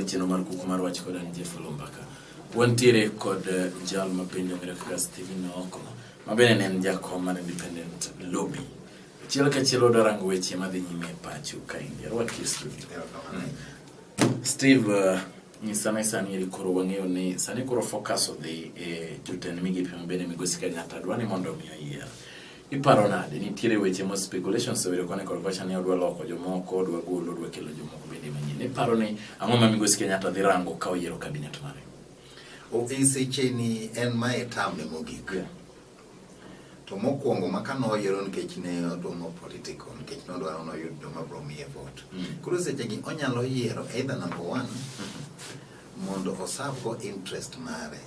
chenro mar kuku mar wach kod an Jeff Olumbaka. Wantiere kod jal ma bende ong'ere kaka Stephen Ooko, ma bende ne en jakom mar Independent Lobby. Achiel kachiel wadwa rango weche madhi nyime e pacho kaendi. Arwaki e studio. Steve, nyisa ni sani eri koro wang'eyo ni sani koro focus odhi e jotend migepe ma bende migosi Kenyatta dwa ni mondo omi oyier. Iparo nade? Nitiere weche mo speculations obedo koni kod kocha ni odwa loko jomoko, odwa golo, odwa kelo jomoko bende manyien. Iparo ni ang'o ma migosi Kenyatta dhi rango ka oyiero cabinet mare? E secheni en mae term ne mogik. To mokwongo ma ka noyiero nikech ne odwomo political nikech nodwaro noyud joma bro miye vote. Koro sechegi onyalo yiero either number one mondo oserve go interest mare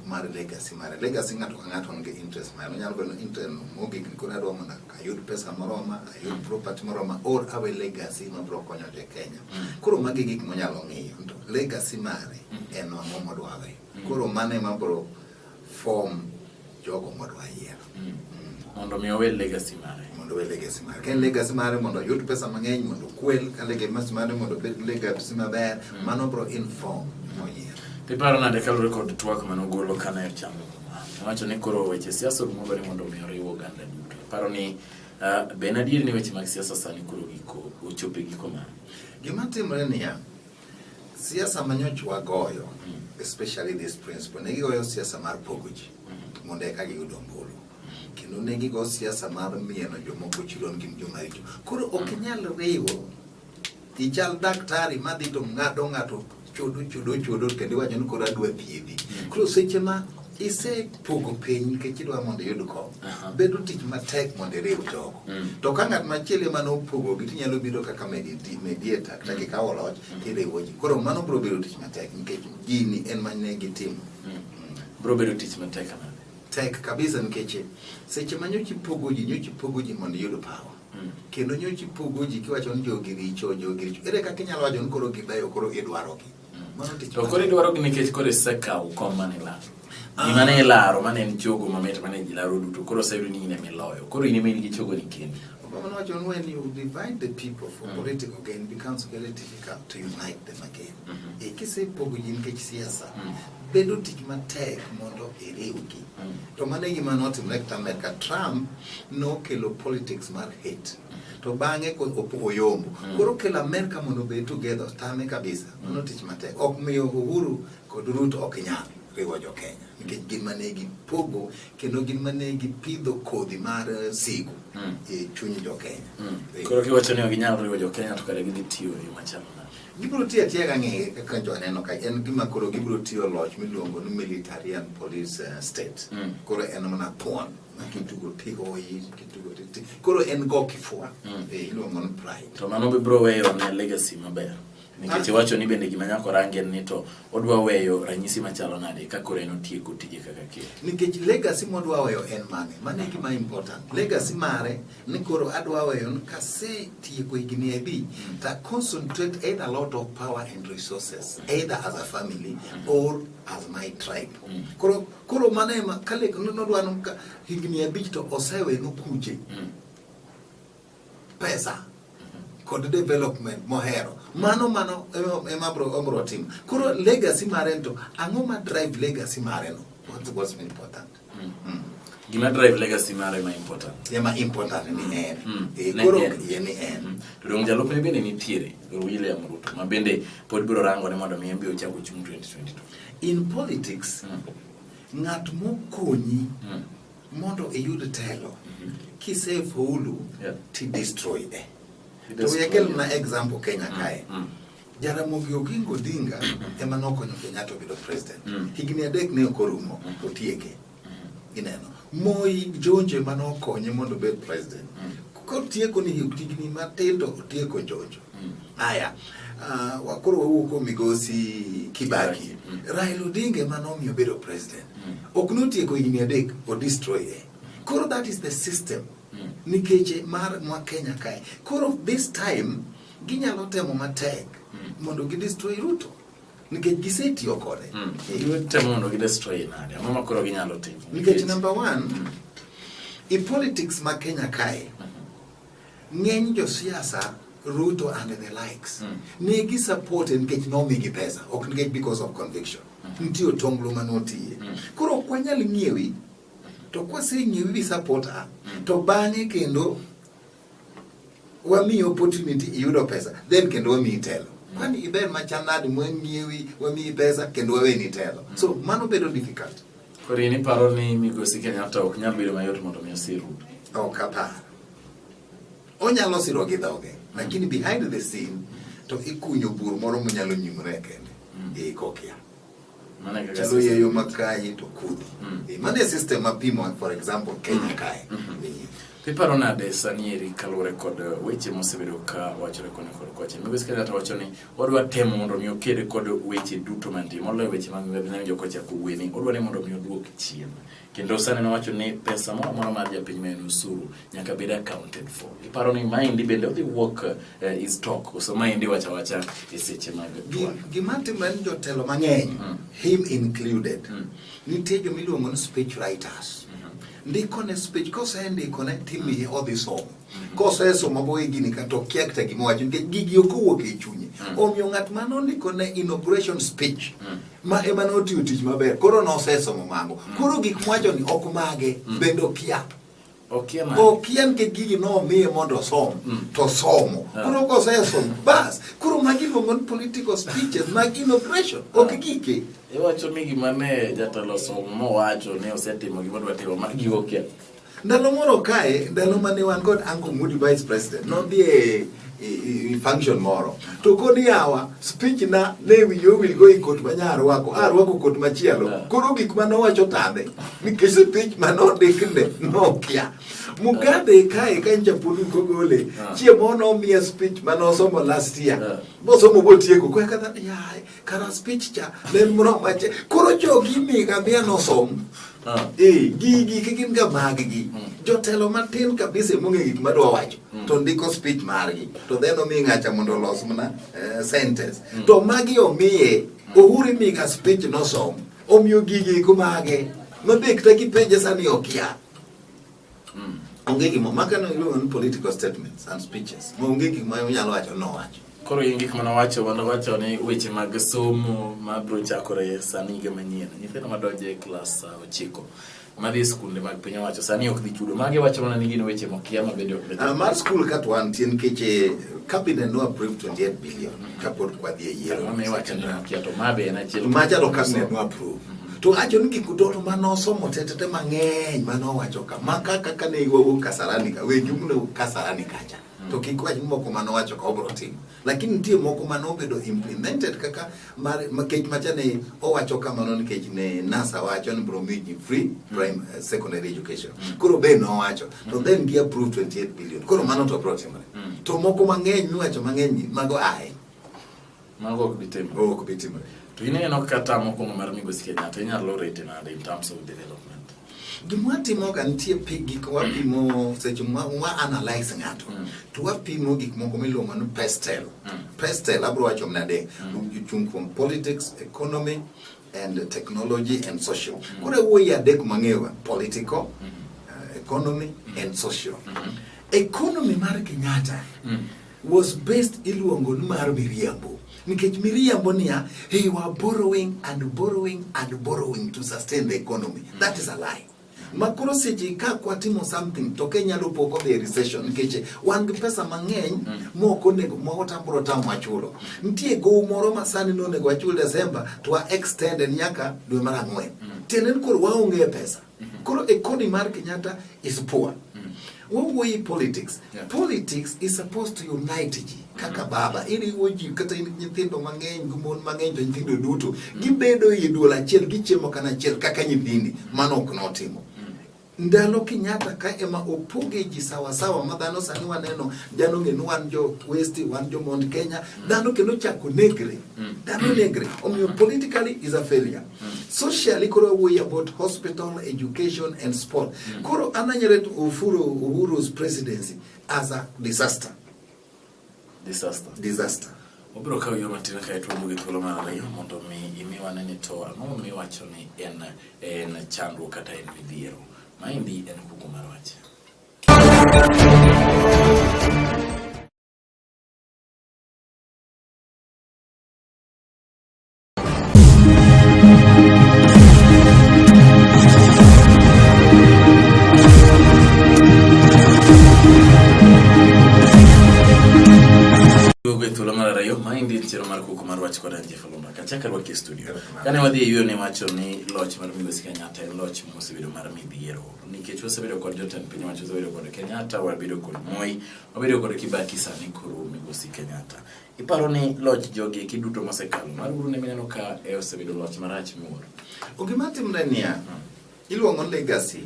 mar legacy mare. Legacy ng'ato ka ng'ato nigi interest mare. Onyalo bedo ni interest mogik ni koro adwa mondo ayud pesa moroma, ayud property moroma or awe legacy mabro konyo jo Kenya. Koro magi gik monyalo ng'iyo. To legacy mare en ang'o modwa weyo. Koro mano ema bro form jogo modwa yiero. Mondo mi owe legacy mare. Mondo owe legacy mare. Ka en legacy mare mondo oyud pesa mang'eny mondo okwel, ka legacy mare mondo obed legacy maber, mano bro inform moyiero. Tiparo nade kaluwore kod twak mane ogolo kane ochamo muma? Owacho ni koro weche siasa orumo dwaro ni mondo mi oriw oganda duto. Iparo ni be en adier ni weche mag siasa sani koro giko ochopo e giko mare? Gima timore niya, siasa ma nyocha wagoyo, especially this principle, ne gigoyo siasa mar pogo ji mondo eka giyud ombulu. Kendo ne gigo siasa mar mieno jomoko chiro ni gin joma richo. Koro ok inyal riwo ichal daktari madhi to ng'ado ng'ato chodo chodo chodo kendo iwacho ni koro adwa thiedhi. Koro seche ma isepogo piny nikech idwa mondo iyud kom, bedo tich matek mondo iriw jogo. To ka ng'at machielo ema nopogogi tinyalo biro kaka mediator kata kikawo loch tiriwo ji. Koro mano biro bedo tich matek nikech gini en ma ne gitimo. Biro bedo tich matek nade? Tek kabisa nikech seche ma nyocha ipogo ji, nyocha ipogo ji mondo iyud power. Kendo nyocha ipogo ji kiwacho ni jogi richo, jogi richo. Ere kaka inyalo wacho ni koro gibeyo, koro idwarogi? Mano tich To koro idwaro gi nikech koro isekawo kom mane ilaro. Gima ne ilaro mane en chogo mamit mane ji laro duto koro oseyudo ni in ema iloyo. Koro in ema in gi chogo ni kendi. Obama nowacho ni when you divide the people for political gain, it becomes very difficult to unite them again. E kisepogo ji nikech siasa, bedo tich matek mondo iriwgi. To mano e gima notimore kata Amerka. Trump nokelo politics mar hate. To bang'e oyombo. Koro kelo Amerka mondo obed together tame kabisa. Mano tich matek. Ok miyo Uhuru kod Ruto ok nyal riwo jo Kenya. Nikech gin mane gipogo kendo gin mane gipidho kodhi mar sigu e chuny jo Kenya. Koro kiwacho ni ok ginyal riwo jo Kenya to kare gidhi tiyo e yo machalo nade? Gibiro tiyo atiya ka ng'e kaka jo aneno ka en gima koro gibiro tiyo loch miluongo ni military and police state. Koro en mana thuon ma kitugo tigoyi kitugo ti koro en go kifua. Iluongo ni pride. To mano biro weyo ne legacy maber. Nikech iwacho ni bende gima nyaka orang en ni to odwa weyo ranyisi machalo nade ka koro en otieko tije kaka ker. Nikech legacy modwa weyo en mane? Mano e gima important. Legacy mare ni koro adwa weyo ni kasetieko higni abich to concentrate either a lot of power and resources either as a family or as my tribe. Koro koro mano ema kale nodwa ni higni 5 to osewenu kuche pesa kod development mohero. Mano mano ema bro timo. Koro legacy mare to ang'o ma drive legacy mare no? What's important? Gima drive legacy mare ma important. Ema important ni en. Koro yie ni en. To dong jalupne bende nitiere William Ruto ma bende pod biro rango ni mondo mi en be ochak ochung' 2022. In politics, ng'at mokonyi mondo iyud telo, kisefaulu ti destroy e. To we akel na example Kenya kae. Jaramogi Oginga Odinga ema nokonyo Kenyatta obedo president. Higni 3 ne ok orumo, otieke. Ineno. Moi Njonjo ema nokonye mondo obed president. Kotieko ni higni matin to otieko Njonjo. Aya, koro wawuok kuom migosi Kibaki. Raila Odinga ema nomiyo obedo president. Ok notieko higni 3, o destroy e. Koro that is the system. Nikech mar mwa Kenya kae. Koro this time ginyalo temo matek mondo gi destroy Ruto. Nikech gisetiyo kode. Gitemo mondo gi destroy nade? Ang'o ma koro ginyalo timo? Nikech number 1, i politics ma Kenya kae, ng'eny josiasa Ruto and the likes ne gi support nikech nomigi pesa, ok nikech because of conviction. Nitie otonglo manotiye. Koro ok wanyal ng'iewi, to kwaseng'iewi bi support a, to bang'e kendo wamiyi opportunity iyudo pesa, then kendo wamiyi telo. Kwani iber machal nade mwang'iewi, wamiyi pesa kendo waweni telo. So mano bedo difficult. Koro in iparo ni migosi Kenyatta ok nyal bedo mayot mondo mi osir Ruto? Ok apar. Onyalo siro gi dhoge, lakini behind the scene to ikunyo bur moro monyalo nyimore kende. E kokia. Mano e kaka Chalo system yeyo bet. makayi to kudhi. Mano e system mapimo, for example, Kenya kae. Iparo nade sani eri kaluwore kod weche mosebedo ka wachore koni kod kocha? Migosi Kenyatta wacho ni odwa temo mondo mi oked kod weche duto mantie, moloyo weche mag mibadhi mane jokochako wuoye ni odwa ni mondo mi oduok chien. Kendo sani nowacho ni pesa moro amora mar japiny ma en osuru nyaka bed accounted for. Iparo ni maendi bende odhi wuok is talk koso maendi wacho awacha e seche mag twak? Gima timore ni jotelo mang'eny, him included, nitie joma iluongo ni speech writers. Ndikone speech, kosendikone timiye odhi somo. Kosesomo bowe gini ka to okia kata gima owacho nikech gigi ok owuok e chunye. Omiyo ng'at mane ondikone inauguration speech ma ema notiyo tich maber, koro nosesomo mago. Koro gik mowacho ni ok mage, bende okia. Okia nade? Okia nikech gigi nomiye mondo osom, to somo. Koro kosesomo, bas. Koro magi iluongo ni political speeches mag inauguration, ok gike. Iwacho ni gima ne jatelo osomo mowacho ni osetimo gima odwa timo, ma gigo okia. Ndalo moro kae, ndalo mane wan kod Uncle Moody vice president, nodhi e, e, e function moro. To koni yawa, speech na ne wiye owil go e kot ma nyarwako, arwako kot machielo. Koro gik mane owacho tame, nikech speech mane ondikne nokia. Mugabe kae ka ncha pod kogole, chieng' moro nomiye speech mane osomo last year. Bosomo botieko, koro kata yaye, kara speech cha ne en moro mache. Koro jogi miga miya nosom. Eh, gigi gin ga maggi. Jotelo matin kabisa emong'e gik madwa wacho. To ndiko speech margi. To then omi ng'acha mondo olos mana sentence. To magi omiye, Uhuru imiga speech nosom. Omiyo gigi eko mage. Mabe kata kipenje sani okia. Onge gima maka no iluongo ni political statements and speeches. Ma onge gima onyalo wacho nowacho. Koro in gik mane wacho, wan wacho ni weche mag somo ma biro chakore sani higa manyien. Nyithindo madonjo e klas 9 madhi e skunde mag piny owacho sani ok dhi chudo. Magi wacho mana ni gin weche mokia ma bende ok dhi. Mar skul ka to wantie nikech cabinet no approve 28 billion kapod kwadhi e yiero. Mano iwacho ni mokia to ma be en achiel. Macha to cabinet no approve. To acho ni gik duto mane osomo tetete mang'eny mane owacho ka ma kaka kane wawuok Kasarani ka weg jumne Kasarani kacha. To kik wach ni moko mane owacho ka obiro timo. Lakini nitie moko mane obedo implemented kaka mar nikech macha ne owacho kamano nikech ne NASA wacho ni biro miyo ji free prime secondary education. Koro be nowacho to then gi approve 28 billion. Koro mano to biro timore. To moko mang'eny miwacho mang'eny mago ae. Mago ok bi timore. Ok bi timore. To ineno kata mokwongo mar Migosi Kenyatta inyalo rate nade in terms of development? Gima watimo ga nitie gik wapimo seche ma wa analyze ng'ato to wapimo gik moko miluongo ni pestel. Pestel abiro wacho mana adek. Ochung' kuom politics, economy and technology and social. Koro awuoyo adek mang'eyo political, economy and social. Economy mar Kenyatta was based iluongo ni mar miriambo. Nikech miriambo niya, hey, we are borrowing and borrowing and borrowing to sustain the economy. That is a lie. Ma koro seche ka kwatimo something to Kenya nyalo po kodhi e recession nikech wan gi pesa mang'eny mok onego ma watambro tam wachulo. Nitie gowi moro ma sani nonego wachul December to wa extend nyaka dwe mar ang'wen. Tiende ni koro waonge pesa. Koro economy mar Kenyatta is poor. Wawuoyo politics. Politics is supposed to unite ji kaka baba. Iriwo ji kata in nyithindo mang'eny gi mon mang'eny to nyithindo duto gibedo e duol achiel gichiemo kana achiel kaka nyithindi. Mano ok notimo. Ndalo Kenyatta ka ema opoge ji sawasawa ma dhano sani waneno dhano ng'e ni wan jo West, wan jo Mount Kenya, dhano kendo chako negre. Dhano negre. Omiyo politically is a failure. Socially koro wawuoyo about hospital, education and sport. Koro an anyalo Uhuru, Uhuru's presidency as a disaster. Disaster. Disaster. Wabiro kawo yo matin kae to waduogo e thuolo mar ariyo mondo mi imi wane ni to ang'o momiyo iwacho ni en chandruok kata en midhiero. Maendi en kuku mar wach. wach kod Anjefa Lombaka. Achak arwaki e studio. Kane wadhi e yueyo ne wacho ni loch mar Migosi Kenyatta en loch mosebedo mar midhiero. Nikech wasebedo kod jotend piny owacho, wasebedo kod Kenyatta, wabedo kod Moi, wabedo kod Kibaki, sani koro Migosi Kenyatta. Iparo ni loch jogi eki duto mosekalo mar Uhuru ne mineno ka e osebedo loch marach miwuoro? Gima timre niya, iluongo ni legacy.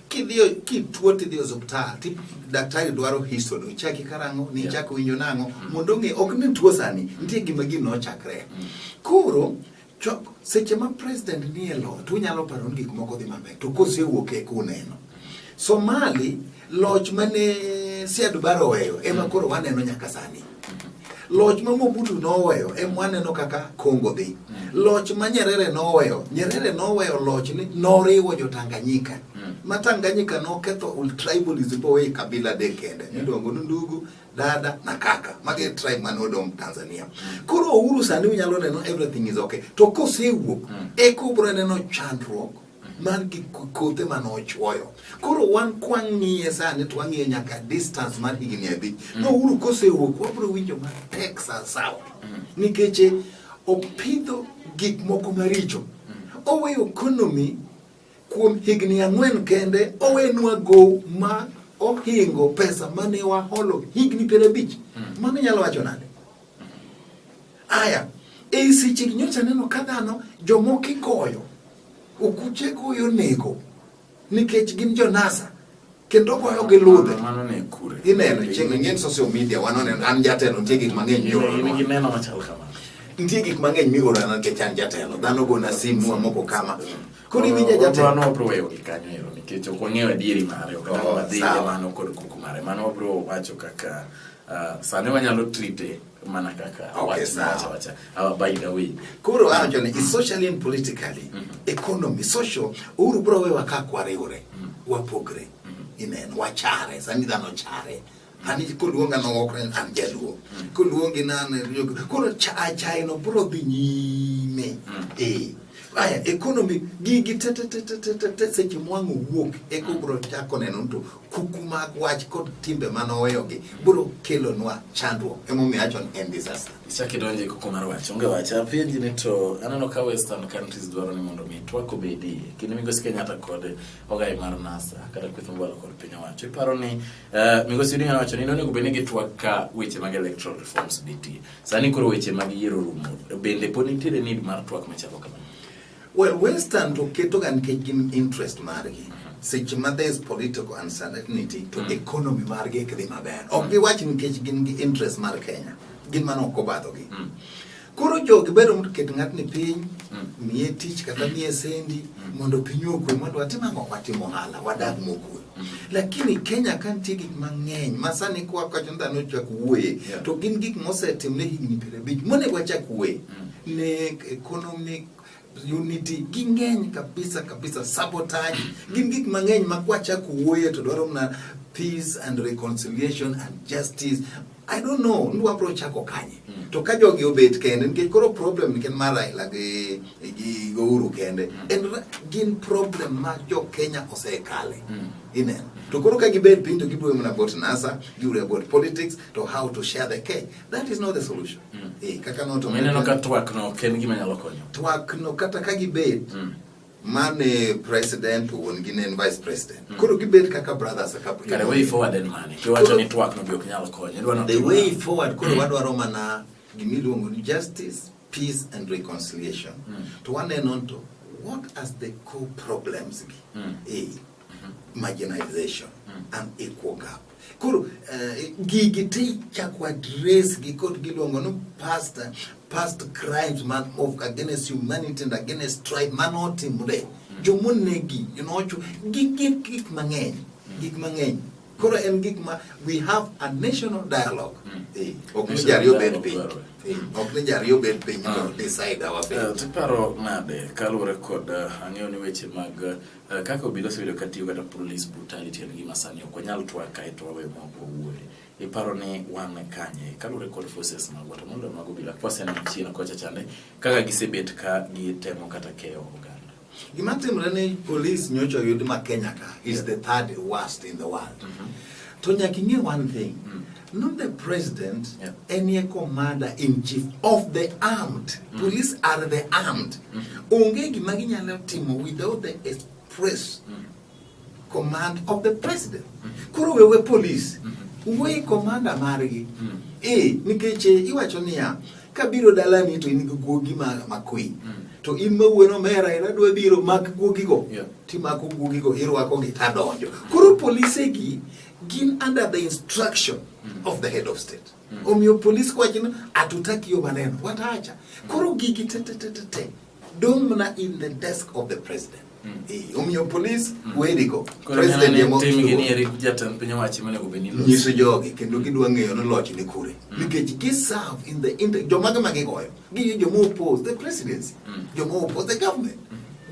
Kidhiyo kituo tidhi osuptal, ti daktari dwaro history, ochaki karang'o, ni ichako winjo nang'o, mondo ong'e ok ni tuo sani, nitie gima gino nochakre. Koro chok seche ma president nie loch to unyalo paro ni gik moko dhi maber, to kosewuok eka uneno. Somali loch mane Siad Barre oweyo ema koro waneno nyaka sani. Loch ma Mobutu noweyo ema waneno kaka Congo dhi. Loch ma Nyerere noweyo, Nyerere noweyo loch ni noriwo jo Tanganyika. Ma Tanganyika noketho tribalism bowe kabila adek kende. Miluongo ni ndugu, dada na kaka. Magi e tribe mane odong' Tanzania. Koro Uhuru sani unyalo neno everything is okay. To kosewuok, eka ubiro neno chandruok mar gik kothe mane ochuoyo. Koro wan kwang'iye sani to wang'iye nyaka distance mar higni 5. No Uhuru kosewuok wabiro winjo matek sawasawa. Nikech opidho gik moko maricho. Oweyo economy kuom higni 4 kende, owenwa gow ma ohingo pesa mane waholo higni 50. Mano inyalo wacho nade? Aya, ei seche gi nyocha neno ka dhano jomoko igoyo, okuche goyo nego nikech gin jo NASA kendo goyo gi ludhe. Mano ne kure. Ineno chieng' ing'en social media wan oneno an jatelo nitie gik mang'eny mioro. In gi neno machal kamano. Nitie gik mang'eny mioro nikech an jatelo. Dhano gona simu mamoko kama. Koro iwinjo jatelo. Mano wabro weyo gi kanyo ero nikech ok wang'eyo adieri mare ok oh, wadhi e mano kod kuku mare. Mano wabro wacho kaka sani wanyalo treat mana kaka okay, wacha wacha by the way. Koro awacho ni socially and politically, economy, social, Uhuru bro wewa kaka wariwre, wapogre. Ineno, wachare, sani dhano chare. Ani koluonga nowokre an jaluo. Koluongi nane, koro achaye no bro dhi nyime. Aya, economy, gigi te te te te te te te seche mwang' owuok, eka ubro chako neno to kuku mag wach kod timbe mane oweyogi bro kelonwa chandruok. Emomiyo awacho ni en disaster. Ichak idonjo e kuku mar wach, onge wach. Apenji ni to aneno ka Western countries dwaro ni mondo mi twak obedie kinde Migosi Kenyatta kod ogai mar NASA kata kweth mobalo kod piny owacho. Iparo ni Migosi Odinga nowacho ni nonego bed ni gitwak ka weche mag electoral reforms nitie. Sani koro weche mag yiero rumo. Bende pod nitiere need mar twak machalo kamano? Well, Western to keto ga nikech gin interest margi. Seche ma there is political uncertainty to economy margi ok dhi maber. Ok giwach nikech gin gi interest mar Kenya. Gin mano ok obadhogi. Koro jogi bedo mondo ket ng'atni piny, miye tich kata miye sendi mondo piny okwe mondo watim ang'o? Watim ohala, wadag mokwe. Lakini Kenya ka nitie gik mang'eny ma sani kwa kacho ni dhano chak wuoye to gin gik mosetimne higni 50 monego wachak wuoye. Nek, economic unity ging'eny kabisa kabisa, sabotage gin gik mang'eny ma kwachako wuoye to dwaro mana peace and reconciliation and justice. I don't know ni wabro chako kanye. To ka jogi obet kende nikech koro problem nikech mar Raila gi Uhuru kende en gin problem ma jo Kenya osekale. Ineno. To koro ka gibet piny to giwuoyo mana about NASA, giwuoyo about politics to how to share the cake. That is not the solution. Kaka noto Mineno ka twak no ok en gima nyalo konyo. Twak no kata ka gibet mane president to wuon gi ne en vice president. Koro gibet kaka brothers kaka Kare way forward en mane? Kiwacho ni twak no be ok nyal konyo. Idwa The way forward koro wadwaro mana gimiluongo ni justice, peace and reconciliation. To waneno to what are the core problems gi? Marginalization, unequal gap. Koro gigi te chako address gi kod giluongo ni past crimes man of against humanity and against tribe manotimre. Jomonegi, nocho gik mang'eny, gik mang'eny. Koro en gik ma we have a national dialogue. Ok ni jariyo bed piny. Ok ni jariyo bed piny to decide our fate. Tiparo nade kaluwore kod ang'eyo ni weche mag kaka obila osebedo ka tiyo kata police brutality en gima sani ok wanyal twak kae to wawe moko wuoye. Iparo ni wan kanye kaluwore kod forces magwa to moloyo mag obila kwaseneno chien kocha chande kaka gisebet ka gitemo kata keyo oganda. Gima timre ni police nyocha oyud ma Kenya ka is the third worst in the world. To nyaka ing'e one thing. Not the president, Yeah. any commander in chief of the armed. Police are the armed. Onge gima ginyalo timo without the express command of the president. Koro wewe police, we commander margi. Eh, nikech iwacho niya, kabiro dalani to in gi guogi ma makwiny. To in ma wuon omera ira dwa biro mak guogigo. Yeah. Timako guogigo irwakogi tadonjo. Koro polise gi gin under the instruction of the head of state. Omiyo police kwacho ni hatutaki hiyo maneno, wataacha. Koro gigi te te te te te dong' mana in the desk of the president. Eh, omiyo police werigo. Koro President neno ema ni timgi ochiwo. ni eri jatend piny owacho monego bed ni loso. Nyiso jogi kendo gidwa ng'eyo ni loch ni kure. Nikech gi serve in the inter jomage ma gigoyo. Gi joma oppose the presidency. Joma oppose the government.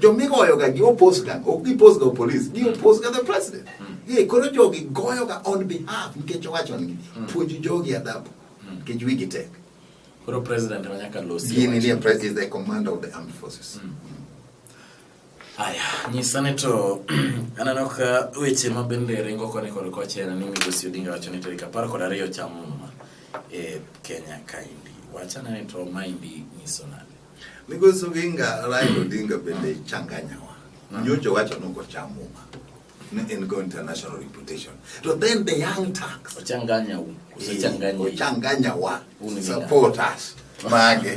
Joma igoyo ga gi oppose ga, ok gi oppose ga police, gi oppose ga the president. Eh, koro jogi goyo ga on behalf nikech owacho nigi puonj jogi adabu. Nikech wigi tek. Koro president ema nyaka losi. Gini ni is the commander of the armed forces. Aya, nyisa ni to aneno ka weche ma bende ringo koni kod kocha en ni Migosi Odinga wacho ni tarik 12 cham muma e Kenya kaendi. Wachane ni to maendi nyiso nade? Migosi Oginga, Raila Odinga bende changanyawa. Nyocha wacho ni ok ocham muma. Ne en go international reputation. To then the young Turks. Ochanganya u, koso changanya i? Ochanganya wa. Un gi Support us. Mage.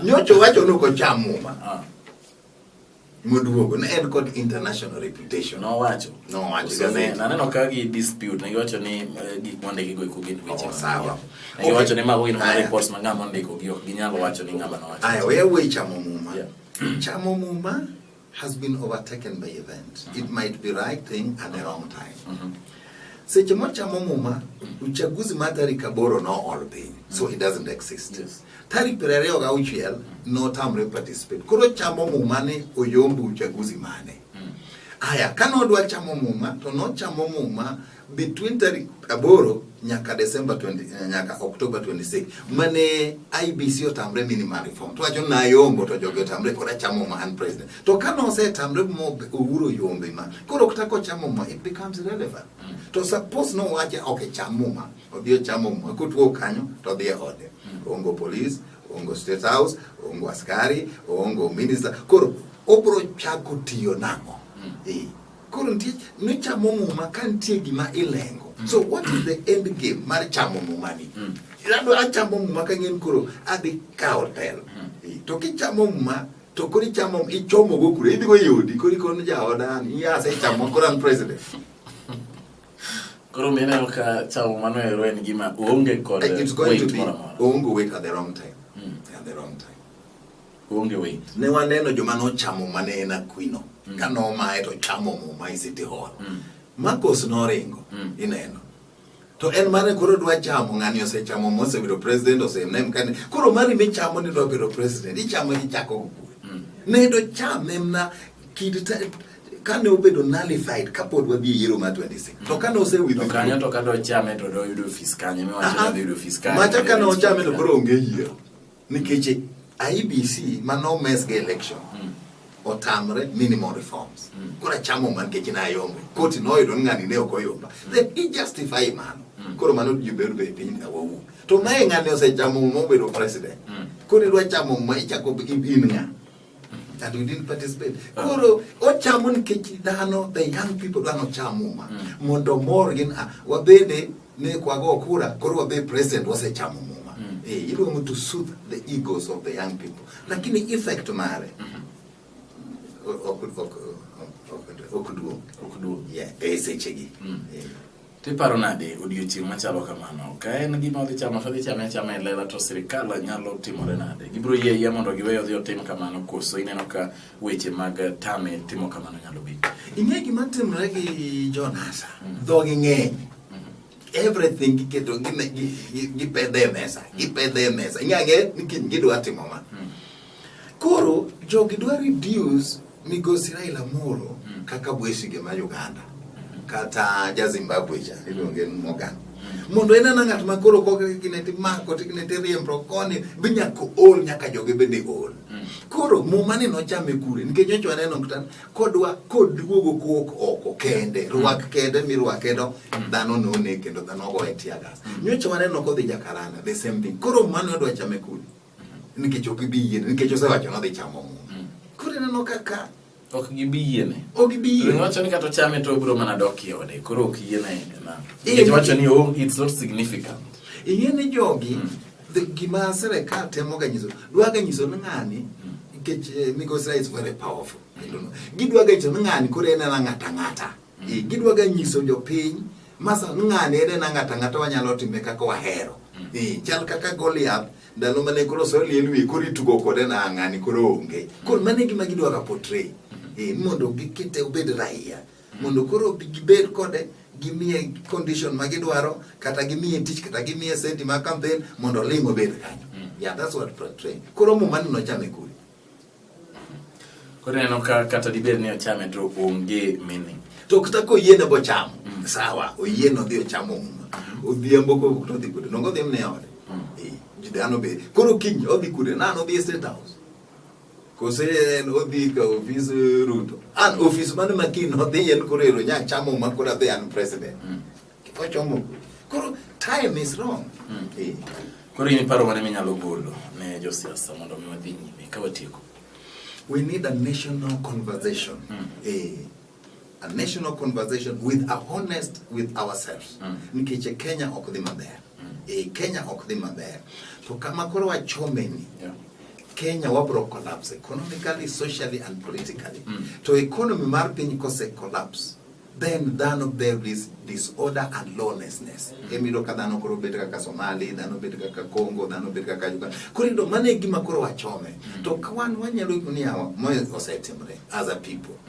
Nyocha wacho ni ok ocham muma. Moduogo ne en kod international reputation. Nowacho. Nowacho, Koso ne- gazeti. Naneno ka gi dispute, ne giwacho ni gik mondiki go eko gin weche Oh, mag sawa. miriambo. Ne giwacho ni mago gin mana Aya. reports ma ng'ama ondiko gi ok ginyal wacho ni ng'ama nowacho. Aya, we we chamo muma. Yeah. Chamo muma has been overtaken by event. It might be right thing at the wrong time. Seche mochamo muma, uchaguzi mar tarik 8 nool piny, so it doesn't exist. Yes. Tarik 26 notamre participate. Koro chamo muma ni oyombo uchaguzi mane. Aya, ka nodwa chamo muma, to nochamo muma between tarik 8 nyaka December 20, nyaka October 26 mane IEBC otamre minimal reform. To wacho nayombo to jogi otamre koro achamo muma an president. To ka nosetamre mo Uhuru oyombe ma, koro kata kochamo muma it becomes irrelevant. To suppose nowache ok cham muma, odhi ochamo muma, kotuo kanyo to odhi e ode. Ongo police, ongo state house, ongo askari, ongo minister. Koro obro chako tiyo nang'o? Eh. Koro nitie nichamo muma ka nitie gima ilengo. So what is the end game mar chamo muma ni? Adwa achamo muma ka ng'en koro adhi kawo telo. Eh, To kichamo muma to koro ichamo ichomo go kure idhi go e odi koro ikono jaoda ni asechamo koro an president. Koro mineno ka chamo mano ero en gima onge kod It's going to weight be moro amora. onge weight at the wrong time. At the wrong time. Onge weight. Ne waneno joma nochamo mane en Aquino. Ka nomaye to chamo muma e City Hall. Marcos noringo, ineno. To en mane koro dwa chamo, ng'ani osechamo mosebedo president osenem kane. Koro mari michamo ni dwa bedo president, ichamo ichako go kure. Ne do chame mna kid kane obedo nullified kapod wadhi e yiero mar 26. To kane ose To kanyo to ka dochame to doyudo ofis kanye miwacho ni odhi yudo ofis kanye. Macha kane ochame to koro onge yiero. Nikech IEBC mano mess gi election. Otamre minimal reforms. Koro achamo man nikech nayombe. Koti noyudo ni ng'ani ne ok oyomba. Then he justify mano. Koro mano jibedo be piny awuo. To mae ng'ani osechamo mobedo president. Koro idwa chamo ma ichako in ng'a. And we didn't participate. Koro ochamo nikech dhano, the young people dwa nocham muma. Mondo mor gin wabende ne kwago kura, koro wabe president wasechamo muma. Eh, iluongo to soothe the egos of the young people. Lakini effect mare ok duong'. Ok duong'. Yeah, e sechegi. Eh. Tiparo nade odiochieng' machalo kamano? Ka en gima odhi chamo to odhi chame achama e lela to sirikal nyalo timore nade? Gibiro yie ayia mondo giwe odhi otim kamano koso ineno ka weche mag tame timo kamano nyalo bet? Ing'e gima timre gi jonasa, dhogi ng'eny. Everything giketo gipedhe e mesa, gipedhe e mesa. Ing'e ang'e ni kiny gidwa timo ma. Koro jogi dwa reduce migosi Raila Amolo kaka Bwesigye ma Uganda kata ja Zimbabwe cha iluonge ni Morgan. Mondo en ana ng'at ma koro kok gine timako to gine tiriembo koni bi nyaka ol nyaka joge bende ol. Koro muma ni nochame kure nikech nyocha waneno kata kodwa koduogo kowuok oko. kende rwak kende mirwake no dhano none kendo dhano goye tear gas nyocha waneno kodhi Jakaranda the same thing koro mano odwa chame kure nikech ok gibi yiene nikech osewacho nodhi chamo muma koro ineno kaka Ok gibi yiene. Ok gibi yiene. Wacho ni kata ochame to obiro mana dok e ode. Koro ok yiene na. Nikech wacho ni oh, it's not significant. Ing'e ni jogi gima sirikal temo ga nyiso dwa ga nyiso ni ng'ani nikech migosi Raila is very powerful. I don't know. Gidwa ga nyiso ni ng'ani koro en ena ng'ata ng'ata. Gidwa ga nyiso jopiny masa ni ng'ani en ena ng'ata ng'ata wanyalo time kaka wahero. Chal kaka Goliath ndalo mane koro Saul liel wiye koro itugo kode na ng'ani koro onge. Koro mano e gima gidwa ga portray. Mondo gikete obed raia. Mondo koro gibed kode gimiye condition ma gidwaro kata gimiye tich kata gimiye senti mag campaign mondo oling' obed kanyo. Yeah, that's what portray. Koro muma ni nochame kure. Koro ineno ka kata dibed ni ochame to onge meaning. To kata koyiene bochamo, sawa, oyiene odhi ochamo muma. Odhiambo kowuok to odhi kure, donge odhi mana e ode. Dhano be. Koro kiny odhi kure, nan odhi e State House. Kose en odhi ka ofis Ruto. An ofis mane ma kiny odhi en koro ero nya chamo muma koro adhi an president. Ochomo kure. Koro time is wrong. Koro in paro mane minyalo golo ne josiasa mondo mi wadhi nyime ka watieko? We need a national conversation. A national conversation with a honest with ourselves. Nikech Kenya ok dhi maber. Kenya ok dhi maber. To kama koro wachome ni, Kenya wabro collapse economically, socially and politically. To economy mar piny kose collapse, then dhano there is disorder and lawlessness. Emiyudo ka dhano koro bet kaka Somali, dhano bet kaka Congo, dhano bet kaka Uganda. Koro iyudo mano e gima koro wachome. To ka wan wanyalo ni yawa, moyo osetimre as a people.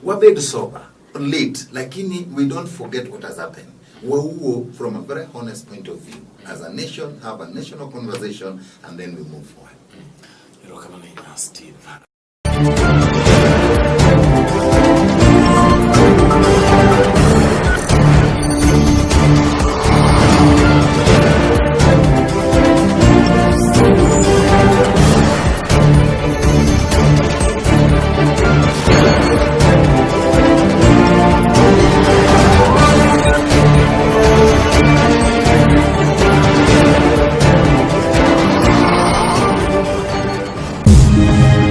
Wabed sober, late, lakini we don't forget what has happened. Wawuo from a very honest point of view. As a nation, have a national conversation and then we move forward. Erokamano ahinya, Steve.